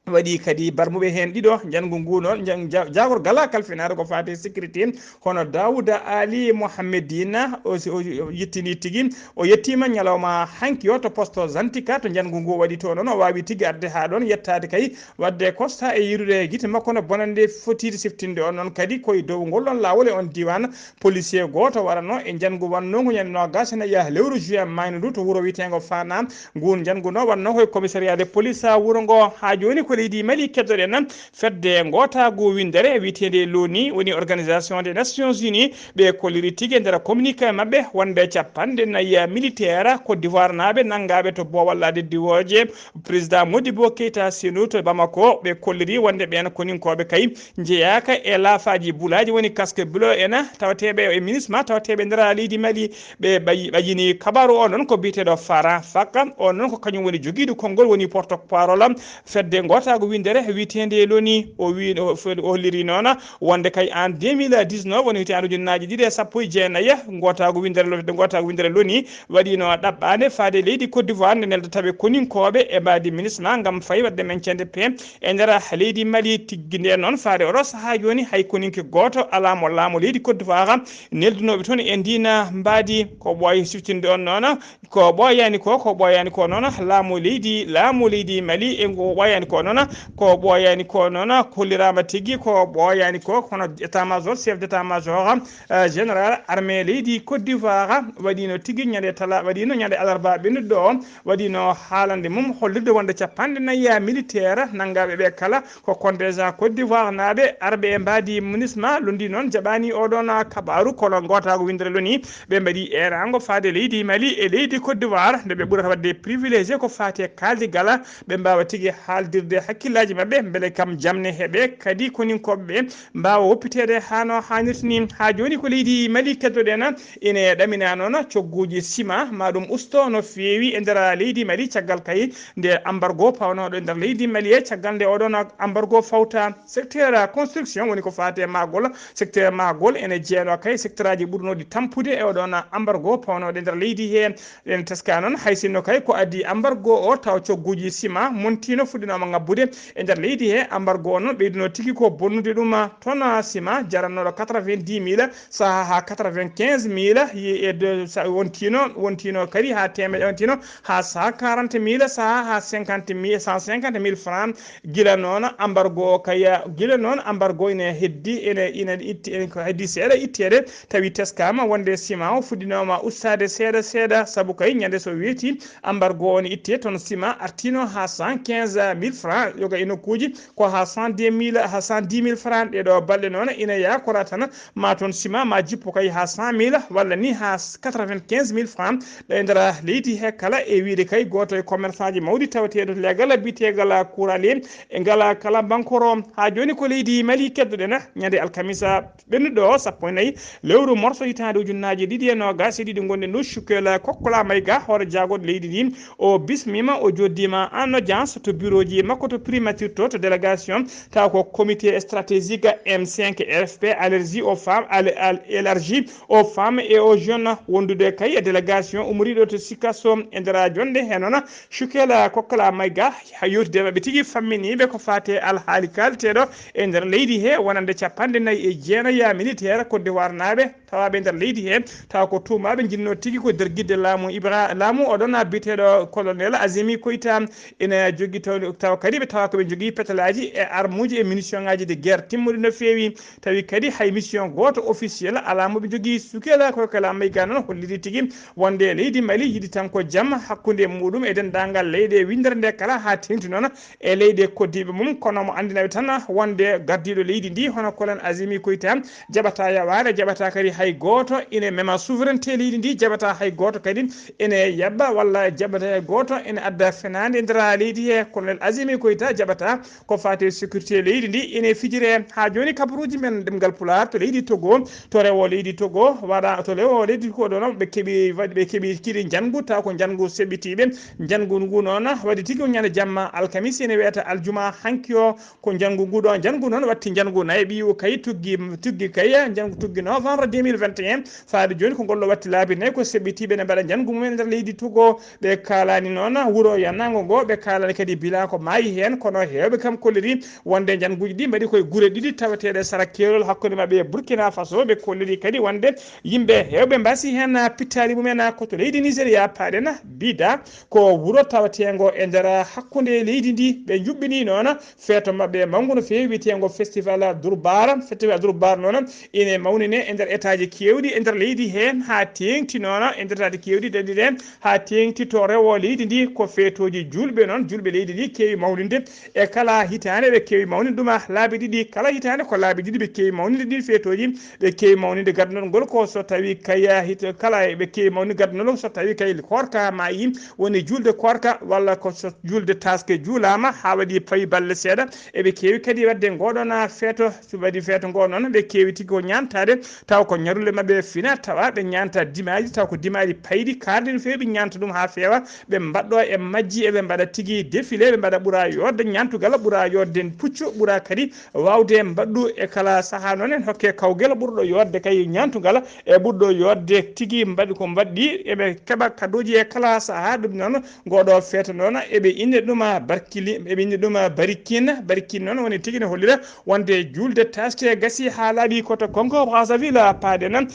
Waɗi kadi barmuɓe heen ɗiɗo. Njanngu ngu noon, njan-, ja-, jaagorgal kalfinaare ko faati sécurité, hono Daouda Ali Mohammedine, o si-, o yettini tigi, o yettiima ñalawma hanki o to poste Zantika, to njanngu ngu waɗi to noon, o waawi tigi arde haa ɗoon, yettaade kay waɗde constat e yiirude gite makko no bonannde fotiide siftinde on. Noon kadi ko e dow ngol ɗoon laawol e on diiwaan, policier gooto waɗatnoo e njanngu waɗnoo ngu ñande noogaas e nayi lewru juin maayno ndu to wuro wiyeteengo Fana. Ngun njanngu noon waɗnoo ko e commissariat de police wuro ngo. Haa jooni ko leydi Mali keddoɗen. Fedde ngootaagu winndere wiyeteende loni woni Organisation des Nations Unies, ɓe kolliri tigi e nder communiqué maɓɓe wonde capanɗe nayi militaire Côte d'Ivoire naaɓe nanngaaɓe to boowal laaɗe diwooje président Modibo Keita Senu to Bamako. Ɓe kolliri wonde ɓeen koninkooɓe kay njeyaaka e laafaaji bulaaji woni casque bleu en tawateeɓe e MINUSMA tawateeɓe nder leydi Mali. Ɓe ɓayi-, ɓayini kabaaru o noon ko biyeteeɗo Fara Faka. O noon ko kañum woni jogiiɗo konngol woni porte-parole fedde ngootaagu winndere wiyeteende loni. O wi-, o fe-, o holliri noon wonde kay en deux mille dix-neuf woni hitaande ujunnaaji ɗiɗi e sappo e jeenayi, ngootaagu winndere lo-, fedde ngootaagu winndere loni waɗiino ɗaɓɓaande faade leydi Côte d'Ivoire nde nelda tawe koninkooɓe e mbaadi MINUSMA ngam fay waɗde maintien de paix e nder leydi Mali. Tiggi nde noon faade oɗo sahaa jooni hay koninke gooto alaa mo laamu leydi Côte d'Ivoire neldunooɓe toon e ndiin mbaadi. Ko ɓooyi siftinde on noon, ko ɓooyaani ko, ko ɓooyaani ko noon laamu leydi, laamu leydi Mali e ngo ɓooyaani ko noon, ko ɓooyaani ko noon, kolliraama tigi ko ɓooyaani ko, kono état-major, chef d'état-major, eh, général armée leydi Côte d'Ivoire waɗiino tigi ñande tala-, waɗiino ñande alarba ɓennuɗo o, waɗiino haalande mum hollirde wonde capanɗe nayi militaire nanngaaɓe ɓe kala ko contingent Côte d'Ivoire naaɓe arɓe e mbaadi MINUSMA. Lundi noon jaɓaani oɗoon kabaaru, kono ngootaagu winndere loni ɓe mbaɗi eeraango faade leydi Mali e leydi Côte d'Ivoire nde ɓe ɓurata waɗde privilégié ko faati e kaaldigal, ɓe mbaawa tigi haaldirde hakkillaaji maɓɓe mbele kam jamne heɓe kadi koninkooɓe ɓe mbaawa woppiteede haa no haanirta ni. Haa jooni ko leydi Mali keddoɗen, ene ɗamina noon cogguuji sima ma ɗum usto no feewi e nder leydi Mali caggal kay nde embargo pawnooɗo e nder leydi Mali e caggal nde oɗoon embargo fawta. Secteur construction woni ko faati e maagol, secteur maagol ene jeenoo kay secteur aji ɓurnooɗi tampude e oɗoon embargo pawnooɗo e nder leydi he. Ɗen teska noon hay sinno kay ko adii embargo o taw cogguuji sima montiino fuɗɗinooma ngabbude. E nder leydi he, embargo o noon ɓeyduno tigi ko bonnude ɗum, ah, ton, ah, sima jarannooɗo quatre-vingt-dix mille, saha ha quatre-vingt-quinze mille, yi-, e de, sa-, wontino, wontino kadi ha teemeɗe, wontino ha cent quarante mille, saha ha cinquante mille, cent cinquante mille francs. Gila noon embargo o kay, ah, gila noon embargo ina heddi, ina, ina itti, ina ko heddi seeɗa itteede, tawi teskama wonde sima o fuɗɗinoma ustade seeɗa seeɗa, sabu kay ñande so weeti embargo o ne itte, ton sima artino ha cent quinze mille francs, yoga e nokkuji ko ha cent deux mille, ha cent dix mille francs. Ɗeɗo balɗe noon ina yakora tan ma ton sima ma jippo kay ha cent mille walla ni ha quatre-vingt-quinze mille francs. Ɗo e nder leydi he kala, e wiide kay goto e commerçant ji mawɗi tawateɗo legal biyetegal Couralier, e ngala kala bankoro. Ha joni ko leydi Mali keddoɗen, ñande alkamisa ɓennuɗo o, sappo e nayi lewru morso hitaande ujunnaaje ɗiɗi e noogaas e ɗiɗi, gonɗen ɗo Cukkela Kokkola Mayga, hoore jaagoɗo leydi ndi, o bismiima, o joddima en audience to bureau ji makko to primature to, to délégation, taw ko comité stratégique M cinq R F P allergie aux femmes, al-, al-, élargie aux femmes et aux jeunes, wondude kay e délégation umoriiɗo to Sikasso. E nder jonde he noon, Cukkela Kokkola Mayga ha yewtidde maɓɓe tigi famminiiɓe ko faati e alhaali kaalteeɗo e nder leydi he, wonande capanɗe nayi e jeenayi militaire Côte d'Ivoire naaɓe tawaaɓe e nder leydi he, tawa ko tuumaaɓe, njinnoo tigi ko nder gidde laamu Ibra-, laamu oɗon biyeteeɗo colonel Azimi Koita. Ene jogii taw, tawa kadi ɓe tawa ko ɓe njogii petalaaji e armuuji e munition ŋaaji de guerre timmuɗi no feewi. Tawi kadi hay mission gooto officiel alaa mo ɓe njogii. Cukkela Kokkola Mayga noon holliri tigi wonde leydi Mali yiɗi tan ko jam hakkunde muɗum e denndaangal leyɗe winndere nde kala, haa teeŋti noon e leyɗe koddiiɓe mum. Kono mo anndinaɓe tan wonde gardiiɗo leydi ndi, hono colonel Azimi Koita, jaɓata yawaare, jaɓata kadi hay gooto ene mema souveraineté leydi ndi, jaɓata hay gooto kadi ene yaɓɓa walla jaɓata hay gooto ene adda fenaande e nder leydi he. Colonel Azimi Koita jaɓata ko faati e sécurité leydi ndi ene fijire. Haa jooni kabaruuji men ɗemngal Pulaar to leydi Togo, to rewo leydi Togo, waɗa to rewo leydi Togo ɗo noon ɓe keɓi, waɗi, ɓe keɓi kadi njanngu, taw ko njanngu seɓɓitiiɓe. Njanngu ngu noon waɗi tigi ko ñande jamma alkamisa ene wiyata aljuma hanki o. Ko njanngu ngu ɗo, njanngu noon watti njanngu nayi ɓiyu kay tuggi, tuggi kay, njanngu tuggi novembre deux mille vingt et un. Faade jooni ko ngol ɗo watti laabi nayi ko seɓɓitiiɓe ne mbaɗa njanngu mumen e nder leydi Togo. Ɓe kaalani noon wuro yannango ngo, ɓe kaalani kadi bila ko maayi heen, kono heewɓe kam kolliri wonde njannguuji ɗi mbaɗi koye gure ɗiɗi taweteeɗe sara keerol hakkunde maɓɓe e Burkina Faso. Ɓe kolliri kadi wonde yimɓe heewɓe mbasi heen pittaali mumen ko to leydi Nigeria, paaɗen Bida, ko wuro taweteengo e nder hakkunde leydi ndi. Ɓe njuɓɓini noon feeto maɓɓe mawngo no feewi wiyeteengo Festival Durbar. Festival Durbar noon ene mawnine e nder etaaji keewɗi e nder leydi he, haa teeŋti noon e nder etaaji keewɗi denɗi ɗen, haa teeŋti to rewo leydi ndi. Ko feetooji juulɓe noon, juulɓe leydi ndi keewi mawninde e kala hitaande, ɓe keewi mawninde ɗum laabi ɗiɗi. Kala hitaande ko laabi ɗiɗi ɓe keewi mawninde ɗin feetooji. Ɓe keewi mawninde gardinol ngol ko so tawi kay hit-, kala ɓe keewi mawninde gardinol so tawi kay koorka maayi, woni juulde koorka walla ko so juulde taaske juulaama haa waɗi payi balle seeɗa. Eɓe keewi kadi waɗde ngoɗon feeto, so waɗi feeto ngo noon, ɓe keewi tigi ko ñaantaade, taw ko ñarule maɓɓe fina, tawa ɓe ñaanta dimaaji, taw ko dimaaji payɗi, kaarɗi no feewi, ɓe ñaanta ɗum haa feewa, ɓe mbaɗɗo e majji, eɓe mbaɗa tigi défilé, ɓe mbaɗa ɓura yodde ñaantugal, ɓura yodde puccu, ɓura kadi waawde mbaɗɗu e kala sahaa noon en hokke kawgel ɓurɗo yodde kay ñaantugal e ɓurɗo yodde tigi mbaɗi ko mbaɗɗi, eɓe keɓa kaddooji e kala sahaa. Ɗum noon, ngoɗo feeto noon, eɓe inndi ɗum Barkili, eɓe inndi ɗum Barikin. Barikin noon woni tigi ne hollira wonde juulde taske gasi haa laaɓi ko to Congo Brazzaville paaɗen.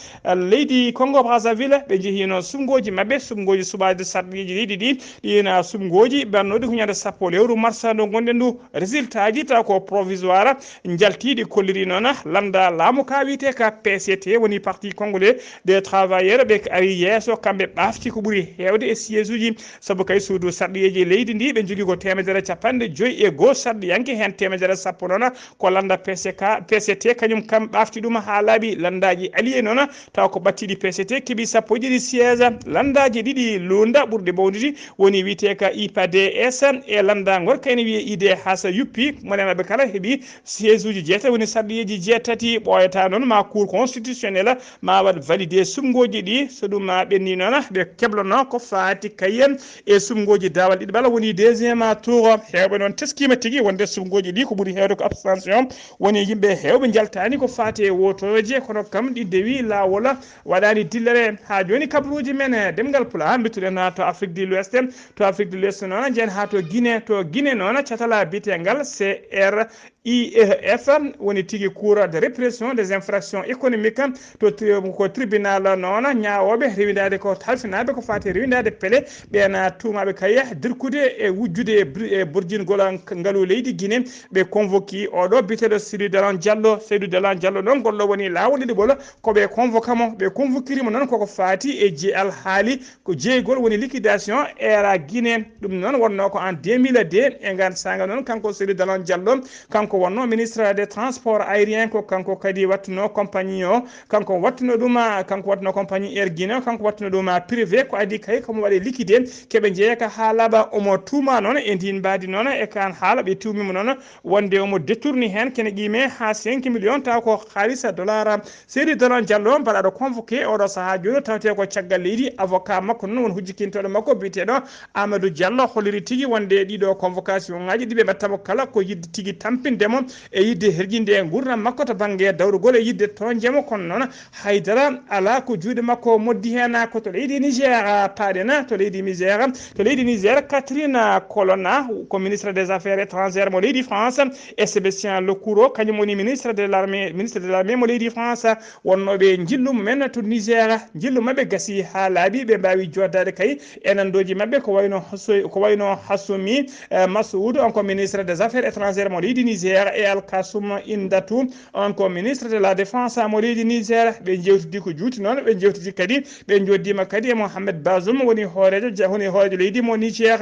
Leydi Congo Brazzaville, ɓe njehino sumgooji maɓɓe, sumgooji suɓaade sarɗiiji leydi ɗi, ɗiin sumgooji mbaɗnooɗi ko ñande sappo lewru marsa ndu ngonɗen ndu. Résultat ji taw ko provisoire njaltiiɗi kolliri noon lannda laamu ka wiyetee ka P C T, woni Parti Congolais des Travailleurs, ɓe ari yeeso, kamɓe ɓaafti ko ɓuri heewde e siège uji, sabu kay suudu sarɗiyeeji leydi ndi ɓe njogii ko teemedere capanɗe joyi e goo sarɗiyanke, heen teemedere sappo noon ko lannda P C K, P C T, kañum kam ɓaafti ɗum haa laaɓi. Lanndaaji alliés noon taw ko ɓattiiɗi P C T keɓi sappo e ɗiɗi siège. Lanndaaji ɗiɗi luunda ɓurɗi mawnude woni wiyetee ka I P A D S e lannda ngorka ene wiyee I D H yuppi, mo e maɓɓe kala heɓi siège uji jeetati, woni sarɗiyeeji jeetati. Ɓooyata noon ma Cour constitutionnelle ma waɗ validé sumgooji ɗi. So ɗum ma ɓenni noon, ɓe keblonoo ko faati kay e sumgooji daawal ɗiɗi bala woni deuxième tour. Heewɓe noon teskiima tigi wonde sumgooji ɗi ko ɓuri heewde ko abstention. Woni yimɓe heewɓe njaltaani ko faati e wotooje, kono kam ɗi dewi laawol, waɗaani dillere. Haa jooni kabaruuji men e ɗemngal Pulaar, mbittuɗen to Afrique de l'Ouest. To Afrique de l'Ouest noon, njeyen haa to Guinée. To Guinée Noon catala biyetengal C R I E F woni tigi Cour de répression des infractions économiques to tri- ko tribunal noon ñaawooɓe rewindaade ko halfinaaɓe ko faati e rewindaade pele ɓeen tuumaaɓe kay dirkude e wujjude e br- e borjingol ngalu leydi Guinée. Ɓe convoqué oɗo biyeteeɗo Seydou Dalan Diallo. Seydou Dalan Diallo noon gollo woni laawol ɗiɗi ɓolo ko ɓe convoqué mo. Ɓe convoquiri mo noon koko faati e ji alhaali ko jeygol woni liquidation Air Guinée. Ɗum noon wonnoo ko en deux mille deux. E ngaan saanga noon kanko Seydou Dalan Diallo, kanko wonnoo ministre des transports aériens, ko kanko kadi wattunoo compagnie o. Kanko wattunoo ɗum, kanko wattunoo compagnie Air Guinée o, kanko wattunoo ɗum privé. Ko adii kay komo waɗe liquidé keɓe njeeyaka haa laaɓa. Omo tuuma noon e ndiin mbaadi noon e kaan haala ɓe tuumi mo noon wonde omo détourni heen kene qiime haa cinq millions taw ko haalisa dollar. Seydou Dalan Diallo mbaɗaaɗo convoqué oɗo sahaa jooni tawte ko caggal leydi. Avocat makko noon woni hujjikintooɗo makko biyeteeɗo Amadou Diallo holliri tigi wonde ɗiɗo convocation ngaji ɗi ɓe mbaɗta mo kala ko yidde tigi tampinde mo e yidde herƴinde e nguurndam makko to bannge dawrugol e yidde toñde mo. Kono noon haydara alaa ko juuɗe makko moddi heen. Ko to leydi Niger paaɗen, to leydi Niger, to leydi Niger Catherine Colonna ko ministre des affaires étrangères mo leydi France, e Sébastien Lecornu kañum woni ministre de l'armée, ministre de l'armée mo leydi France. Wonnooɓe njillu mumen to Niger, njillu maɓɓe gasi haa laaɓi, ɓe mbaawi joddaade kay e nanndooji maɓɓe ko wayno Hasso- ko wayno Hassoumi eh, Massoud, on ko ministre des affaires étrangères mo leydi Niger, e Al Kassoum Indatou, on ko ministre de la défense mo leydi Niger. Ɓe njewtidi ko juuti noon, ɓe njewtidi kadi, ɓe njoddiima kadi e Mohamed Bazoum woni hooreejo ja- woni hooreejo leydi mo Niger.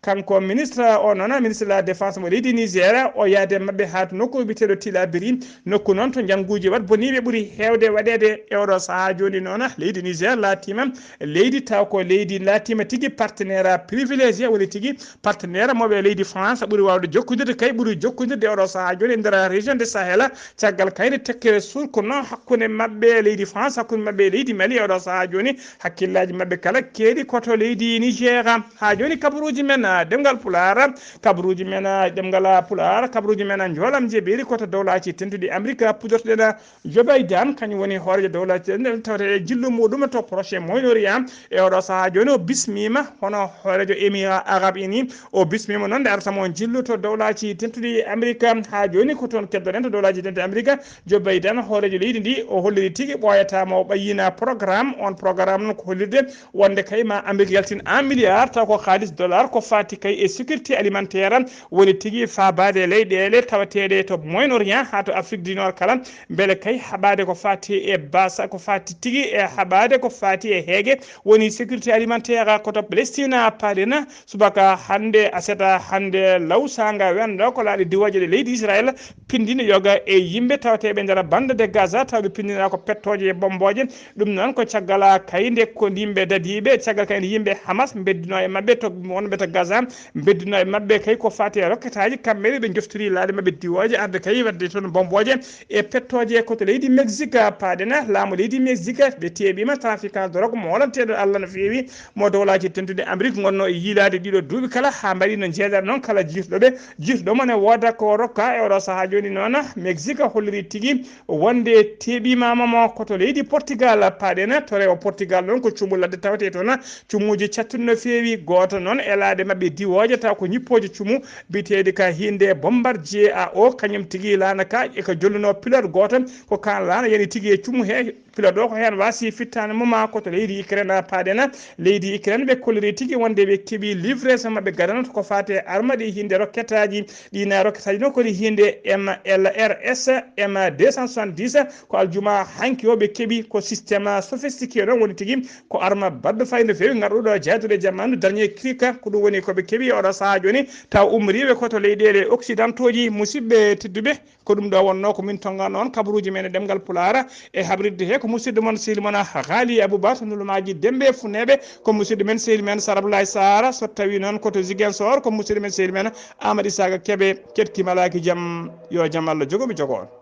Kanko ministre o noon, ministre de la défense mo leydi Niger, o yaade maɓɓe haa to nokku biyeteeɗo Tilaberi. Nokku noon to njannguuji waɗ boniiɓe ɓuri heewde waɗeede e oɗo sahaa jooni noon. Leydi Niger laatiima leydi taw ko leydi laatiima tigi partenaire privilégié, woni tigi partenaire mo ɓe leydi France ɓuri waawde jokkondirde kay, ɓuri jokkondirde e oɗo sahaa jooni e nder région de Sahel. Caggal kayre tekkere surko noon hakkunde maɓɓe e leydi France, hakkunde maɓɓe e leydi Mali e oɗo sahaa jooni. Hakkillaaji maɓɓe kala keedi ko to leydi Niger. Haa jooni kabaruuji men, ah, ɗemngal Pulaar, kabaruuji men, ah, ɗemngal, ah, Pulaar, kabaruuji men, ah, njoolam jeebeeri ko to dowlaaji tentuɗi Amerika pudortoɗen, ah, Joe Biden, kañum woni hooreejo dowlaaji tentuɗi tawte e jillu muɗum to Proche Moyen-Orient. E oɗo sahaa jooni o bismiima hono hooreejo Émirats Arabes Unis. O bismiima noon nde arata mo jillu to dowlaaji tentuɗi Amerika. Haa jooni ko toon keddoɗen to dowlaaji tentuɗi Amerika. Joe Biden, hooreejo leydi ndi, o holliri tigi ɓooyataa mo ɓayyina programme. On programme noon ko hollirde wonde kay ma Amerique yaltin un milliard taw ko haalis dollar ko faati kay e sécurité alimentaire, woni tigi faabaade leyɗeele tawateeɗe to Moyen Orient haa to Afrique du Nord kala, mbele kay haɓaade ko faati e basa, ko faati tigi e haɓaade ko faati e heege, woni sécurité alimentaire ko to Palestine paaɗen. Subaka hannde, aset hannde, law saanga wendo ko laaɗe diwaaji ɗe leydi Israël pindini yoga e yimɓe tawateeɓe nder bande de Gaza, taw ɓe pindinaa ko pettooje e bommbooje. Ɗum noon ko caggal kayde ko yimɓe dadiiɓe, caggal kayde yimɓe Hamas mbeddinoo e maɓɓe to wonɓe to Gaza, mbeddinoo e maɓɓe kay ko faati e rokketaaji, kamɓe ne ɓe njoftori laaɗe maɓɓe diwooje arde kay waɗde toon bommbooje e pettooje ko to leydi Mexique paaɗen. Laamu leydi Mexique ɓe teeɓiima trafiquant drogue mo wolanteeɗo Allah no feewi, mo dowlaaji tentuɗi Amérique ngonno e yiilaade ɗiɗo duuɓi kala, haa mbaɗi no njeeɗata noon kala jiiduɗo ɓe, jiiduɗo mo ne wooda ko rokka. E oɗo sahaa jooni noon, Mexique holliri tigi wonde teeɓiima mo ko to leydi Portugal paaɗen. To rewo Portugal noon ko cuumu ladde tawetee toon, cuumuuji cattuɗi no feewi. Gooto noon e laaɗe maɓɓe diwooje taw ko ñippooje cuumu biyeteeɗi ka hiinde Bombardier A O, kañum tigi laana ka e ka jolluno pilote gooto, ko kan laana yani tigi e cuumu he. Pilote o ko heen waasi fittaande mum ko to leydi Ukraine paaɗen. Leydi Ukraine ɓe kolliri tigi wonde ɓe keɓi livraison maɓɓe gadano ko faati e arma ɗi hiinde rokketaaji. Ɗi na rokketaaji noon ko ɗi hiinde M L R S M deux cent soixante-dix. Ko aljuma hanki o ɓe keɓi ko système sophistiqué noon woni tigi ko arma baɗɗo fayda no feewi ngarɗuɗo jaaduɗo e jamaanu dernier cri. Ko ɗum woni ko ɓe keɓi oɗo sahaa jooni taw ummoriiɓe ko to leyɗeele occidentaux ji. Musidɓe tedduɓe, ko ɗum ɗo wonnoo ko min tonngano on kabaruuji men e ɗemngal Pulaar. E habridde he ko musidɗo mon sehil mon Haali Aboubacar to Ndulumaaji Dembe Funeeɓe, ko musidɗo men sehil men Sar Abdoulaye Sarr, so tawi noon ko to Ziguinchor ko musidɗo men sehil men Amadou Isaka Kebe. Keɗki malaaki jam, yo jam Allah jogo mi jogo on.